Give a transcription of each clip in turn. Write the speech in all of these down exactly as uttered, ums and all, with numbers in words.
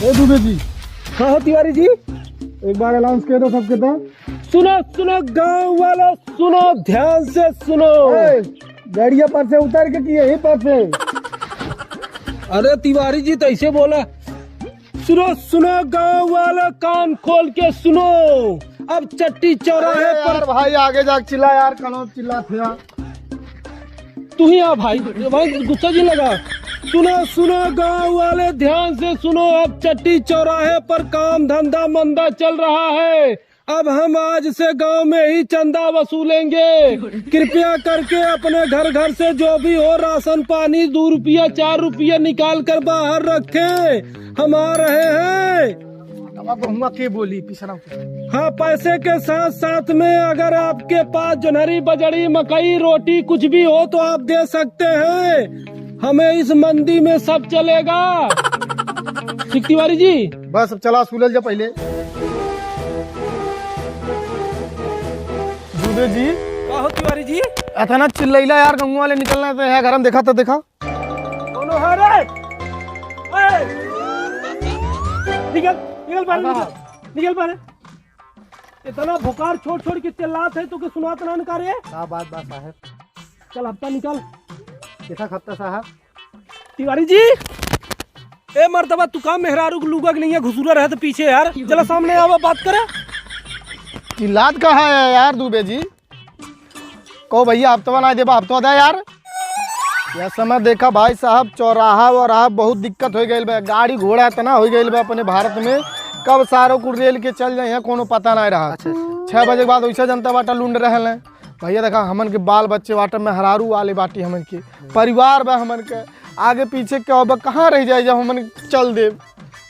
ए दुबे जी। हाँ हो तिवारी जी। एक बार अनाउंस कर दो सबके तो। सुनो सुनो गांव वालों, सुनो ध्यान से सुनो। ए, गाड़िया पर से उतर के कि यहीं पर से? अरे तिवारी जी तो ऐसे बोला। सुनो सुनो गांव वालों, कान खोल के सुनो। अब चट्टी चौराहे अरे पर यार भाई, आगे जाके चिल्ला यार, कनो चिल्ला थे यार। तू ही आ भाई, भाई गुस्सा जी लगा। सुनो सुनो गांव वाले, ध्यान से सुनो। अब चट्टी चौराहे पर काम धंधा मंदा चल रहा है। अब हम आज से गांव में ही चंदा वसूलेंगे। कृपया करके अपने घर घर से जो भी हो, राशन पानी, दो रुपया चार रुपया निकाल कर बाहर रखें। हम आ रहे हैं। अब गहुआ के बोली पिछड़ा। हाँ, पैसे के साथ साथ में अगर आपके पास जोन्हरी, बजड़ी, मकई, रोटी कुछ भी हो तो आप दे सकते हैं, हमें इस मंदी में सब चलेगा। ठीक तिवारी जी। बस अब चला, सुलझ जा पहले। दुबे जी। का हो तिवारी जी? अतना चिल्लैला यार, गंगू वाले निकलना तो है घर में, देखा तो देखा। कौनो है रे? ए! निकल, निकल बाहर, निकल, निकल बाहर। इतना भुकार छोड़ छोड़ के चिल्लात है, तो के सुनात ना का रे? का बात बा साहब? चल हफ्ता निकल। कैसा हफ्ता साहब? तिवारी जी, ए मर्दबा, तू का मेहरारू के लुगा के नहीं है, घुसुरा रहे तो पीछे यार, चला सामने आवा, बात करे। चिल्लात कहाँ है यार दुबे जी? कहो भैया, हफ्तवा ना देबा, हफ्तवा दे यार। यह समय देखा भाई साहब, चौराहा वौराहा बहुत दिक्कत हो गइल बा, गाड़ी घोड़ा इतना हो गइल बा अपने भारत में, कब सारों को रेल के चल जाए हैं, कोनो पता नहीं रहा। अच्छा, अच्छा। छह बजे के बाद वैसे जनता बाटा लुंड रहल है। भैया देखा, हमन के बाल बच्चे बाटे, मेहरारू वाले बाटी हमन के, परिवार बा हमन के, आगे पीछे के अब कहाँ रह जाए जब हमन चल देब।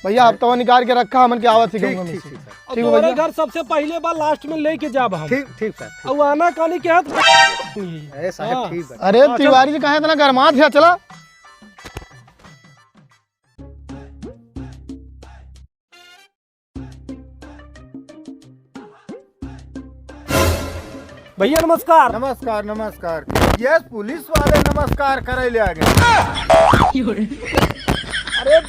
भैया, हफ्तवा निकाल के रखा, हमन के आवत ही ठीक, गंगा में ठीक, से। ठीक, सर। ठीक बा तोरे भैया। घर सबसे पहिले बा, लास्ट में लेके जाब हम। ठीक, ठीक, सर, ठीक। अब आना कानी के हाथ। अरे साहब, हाँ। ठीक बा। अरे हाँ, चल। तिवारी जी, काहे इतना गरमात है? चला। भैया नमस्कार। नमस्कार, नमस्कार। यस, पुलिस वाले नमस्कार करे ले आ गए। अरे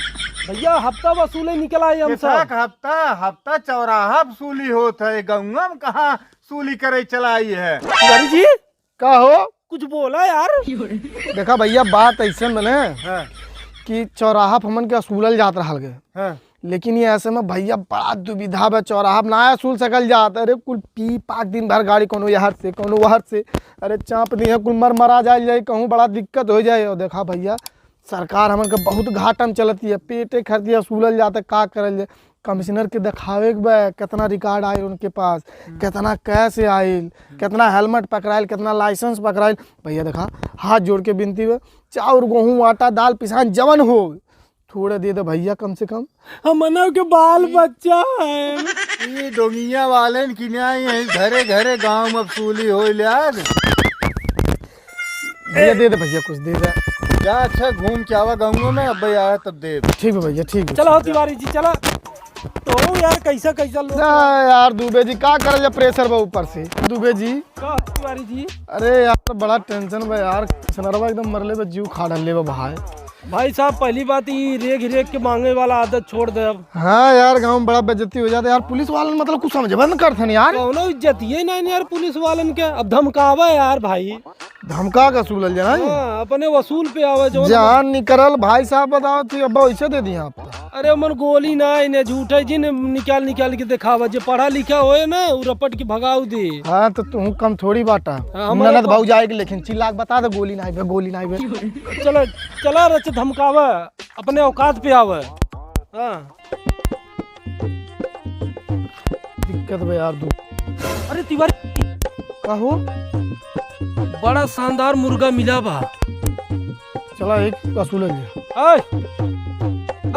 भैया, हफ्ता वसूले निकल आए हम सब। कैसा हफ्ता? हफ्ता चौराहा वसूली होत है, गौवा में कहाँ वसूली करे चलाई है? तिवारी जी, का हो? कुछ बोला यार। देखा भैया, बात ऐसे बने हाँ। कि चौराहा पे हमन के असूलल जात रहल गए। हाँ। लेकिन ये ऐसे में भैया बड़ा दुविधा बा, चौराहा पे ना असूल सकल जात। अरे कुल पी पाक दिन भर गाड़ी, कोनो यहर से, कोनो वहर से। अरे चाँप दिहे, कुल मर मरा जाए जाए, कहूँ बड़ा दिक्कत हो जाए। और देखा भैया, सरकार हमन के बहुत घाटा में चलती है, पेटे खरती असूलल जात, का करल जाए। कमिश्नर के देखावे के बा, कितना रिकॉर्ड आइल उनके पास, हम्म। कितना कैश आइल, हम्म। कितना हेलमेट पकड़ाइल, कितना लाइसेंस पकड़ाइल। भैया देखा, हाथ जोड़ के विनती बा, चाउर, गेहूं, आटा, दाल, पिसान जवन हो, थोड़ा दे दे भैया, कम से कम। हमनों के बाल बच्चा है। ई डोंगिया वालन की न्याय है, घरे घरे गांव में वसूली होई लाग। भैया दे दे भैया, कुछ दे दे। जा अच्छा घूम के आवा गाँव में, अब आया तब दे। ठीक बा भैया, ठीक बा। चलो हो तिवारी जी, चला। तो यार कैसा कैसा लोग ना यार दुबे जी, का करल जा, प्रेशर बा ऊपर से। दुबे जी। का तिवारी जी? अरे यार बड़ा टेंशन बा यार, कमिश्नरवा एकदम मरले बा, जीव खा डालले बा भाई। भाई साहब, पहली बात ई रेग रेग के मांगे वाला आदत छोड़ दे अब। हाँ यार, गाँव में बड़ा बेइज्जती हो जाता है यार, पुलिस वालन मतलब कुछ समझबे न करथन यार। कौनो इज्जतिये नहीं यार पुलिस वालन के। अब धमकावा यार भाई। धमका के असूलल जाए। हाँ, अपने वसूल पे आवे जो जान निकरल भाई साहब, बताओ थी, अब वैसे दे दिया आप तो। अरे मन गोली ना इन्हें झूठे जिन निकाल निकाल के दिखावा, जे पढ़ा लिखा होए ना उ रपट के भगाऊ दे। हाँ तो तू कम थोड़ी बाटा। हाँ, हमारे ननद पा- भौजाई के लेकिन चिल्ला के बता दे, गोली ना आइबे, गोली ना आइबे। चला चला रच धमकावा, अपने औकात पे आवे। हाँ। दिक्कत बा यार दू। अरे तिवारी। का हो? बड़ा शानदार मुर्गा मिला बा। चला एक असूल ले। ए!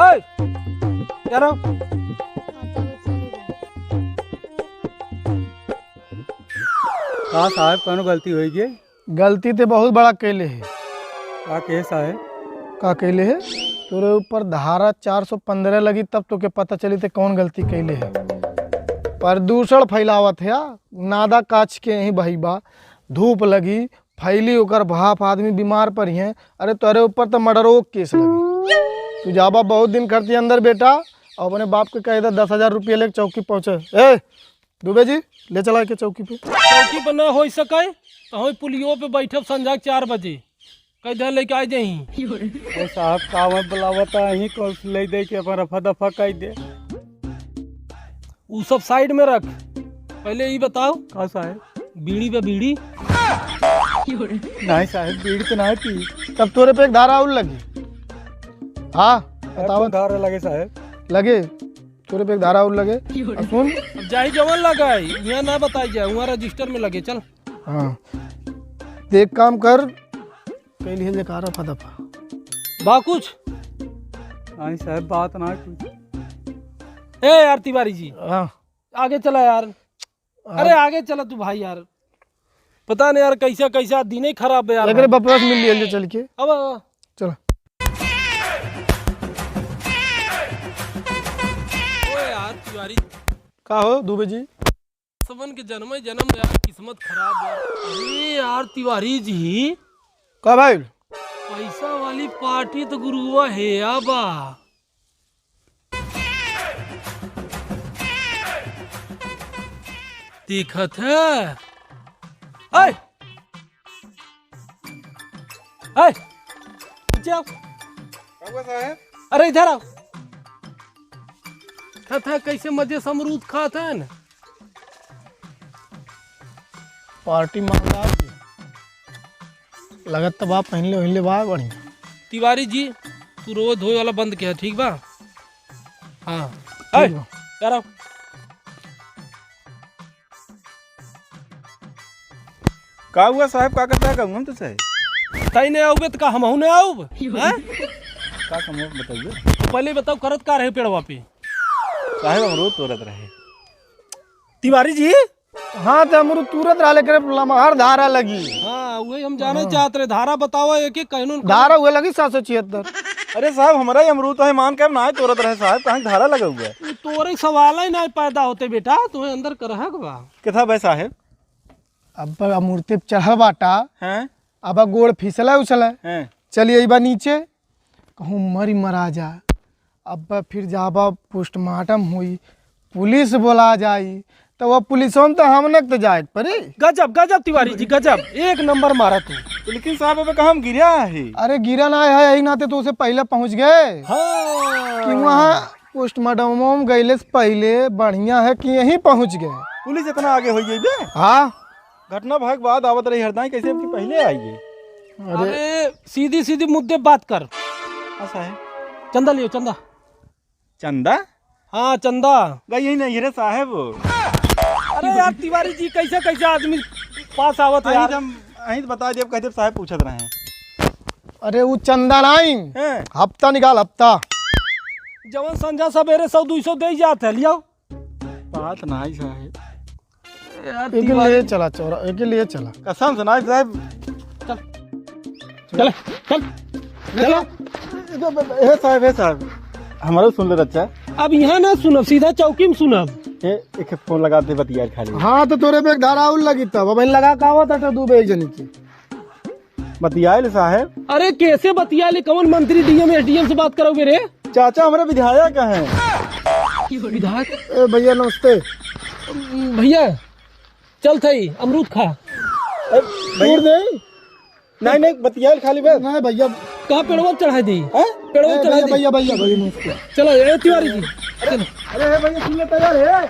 ए! यारो। का साहब, कौनो गलती होई गई? गलती ते बहुत बड़ा कैले है। का केस आए? का कैले है? तोरे ऊपर धारा चार सौ पन्द्रह लगी, तब तोके पता चली ते कौन गलती कैले है। प्रदूषण फैलावत है, नादा काच के यहीं बही बा, धूप लगी, फैली ओकर भाप, आदमी बीमार पड़ी हैं। अरे तोरे ऊपर तो मर्डरो के केस लगी। तू जाबा बहुत दिन खरती अंदर बेटा, और अपने बाप के कह दे दस हजार रुपया लेके चौकी पहुँचे। ए दुबे जी, ले चला के चौकी पे। चौकी पे ना हो सके तो हम पुलियो पे बैठब संझा के चार बजे। कह दे लेके आ जाई। ए साहब, का मैं बुलावता, यहीं कौन ले दे के अपन रफा दफा कह दे। उ सब साइड में रख, पहले ई बताओ। का साहेब? बीड़ी बा बीड़ी? नहीं साहेब, बीड़ी तो नहीं पी। तब तोरे पे एक धारा और लगी। हाँ, बताओ। धारा लगे साहेब? लगे, तोरे पे एक धारा और लगे। आ सुन, अब जाई जवन लगाई, यहाँ ना बताई जाए, वहाँ रजिस्टर में लगे। चल। हाँ, देख काम कर, कह लिए जे का रफा दफा। बा कुछ? नहीं साहेब, बात ना कुछ। ए यार तिवारी जी, हाँ। आगे चला यार। हाँ। अरे आगे चला तू भाई यार, पता नहीं यार कैसा कैसा दिन ही खराब है यार एकरे भाई। बपवा से मिल लिए चल के। अब, अब। चला। ओ यार तिवारी। का हो दुबे जी? सबन के जन्म ही जन्म यार, किस्मत खराब यार। अरे यार तिवारी जी। का भाई? पैसा वाली पार्टी तो गुरुआ है या बा। देखत है। ऐ! ऐ! पीछे आओ। का हुआ साहेब? अरे इधर आओ। खात है, कैसे मजे से अमरूद खात है न? पार्टी मांगा। लगत त बा, पहनले ओहनले बा बढ़िया। तिवारी जी, तू रोवे धोवे वाला बंद किया, ठीक बा? हाँ। ठीक ऐ, बा। यार आओ। का हुआ साहेब, का करता है कहूँ हम तो सही? तई नहीं आउबे तो का हमहू नहीं आउब? हैं? का काम है बताइए। तो पहले बताओ करत का रहे पेड़वा पे? साहेब अमरूद तोड़त रहे। तिवारी जी? हाँ, तो अमरूद तुरत रहा, लेकिन लमहर धारा लगी। हाँ, वही हम जाने हाँ। चाहत रहे, धारा बतावा एक एक कहनून का। धारा हुए लगी सात सौ छिहत्तर। अरे साहब, हमरा ही अमरूद तो है, मान के हम ना तोड़त रहे साहब, कहाँ धारा लगा हुआ है? ये तोरे सवाल ही ना पैदा होते बेटा, तुम्हें अंदर करहक बा। किथा बे साहेब? अब अमरूद पे चढ़ल बाटा, हैं? अब गोड़ फिसले उछले, हैं? चलिए बा नीचे, कहूँ मरी मरा जा। अब फिर जाबा पोस्टमार्टम हुई, पुलिस बोला जाई, तो वह पुलिसों में तो हमने तो जाए के पड़ी। गजब, गजब तिवारी जी, गजब, एक नंबर मारा तू। तो लेकिन साहब, अब कहाँ हम गिरा है? अरे गिरा ना है, यही नाते तो उसे पहले पहुँच गए हाँ। कि वहाँ पोस्टमार्टम में गइले से पहले बढ़िया है कि यहीं पहुँच गए। पुलिस इतना आगे हो गई बे? हाँ। घटना भय के बाद आवत रही हरदाई, कैसे अब की पहले आई है? अरे अरे, सीधी सीधी मुद्दे बात कर। अच्छा है। चंदा लियो, चंदा। चंदा? हाँ, चंदा। गई ही नहीं रे साहेब। अरे यार, तिवारी जी, कैसे कैसे आदमी पास आवत है अहीं यार? हम, अहीं तो बता देब, कह देब साहेब पूछत रहे। अरे, वो चंदा नहीं, हैं? हफ्ता निकाल, हफ्ता। जवन संझा सबेरे सौ दुई सौ दे जात है, लियाओ। बात नहीं साहेब। यार, एके तिवारी। ले चला चौरा, एके ले चला। कसम से ना साहेब। चल। चल, चल। चलो। हे साहेब, हे साहेब, हमारा सुन ले बच्चा। अब यहाँ ना सुनब, सीधा चौकी में सुनब। ए, एक फोन लगा दे, बतिया खाली। हाँ, तो तोरे पे एक धारा और लगी तब। अब लगा का आवत हटे दू बे एक जनी के। बतियाइल साहेब। अरे कैसे बतियाइल? कौन मंत्री डीएम एसडीएम से बात करोगे रे? चाचा हमारे विधायक हैं। विधायक? ए भैया नमस्ते। भैया चल थई अमरूद खा। ए, भैया। तोड़ दे। नहीं नहीं बतियाइल खाली बस। नहीं भैया। कहाँ पेड़वा चढ़ा दी? हैं? पेड़वा ए, चढ़ा भैया, दी। भैया भैया भैया नमस्ते। चलो ए तिवारी जी। चलो। अरे हे भैया सुन ले तैयार है।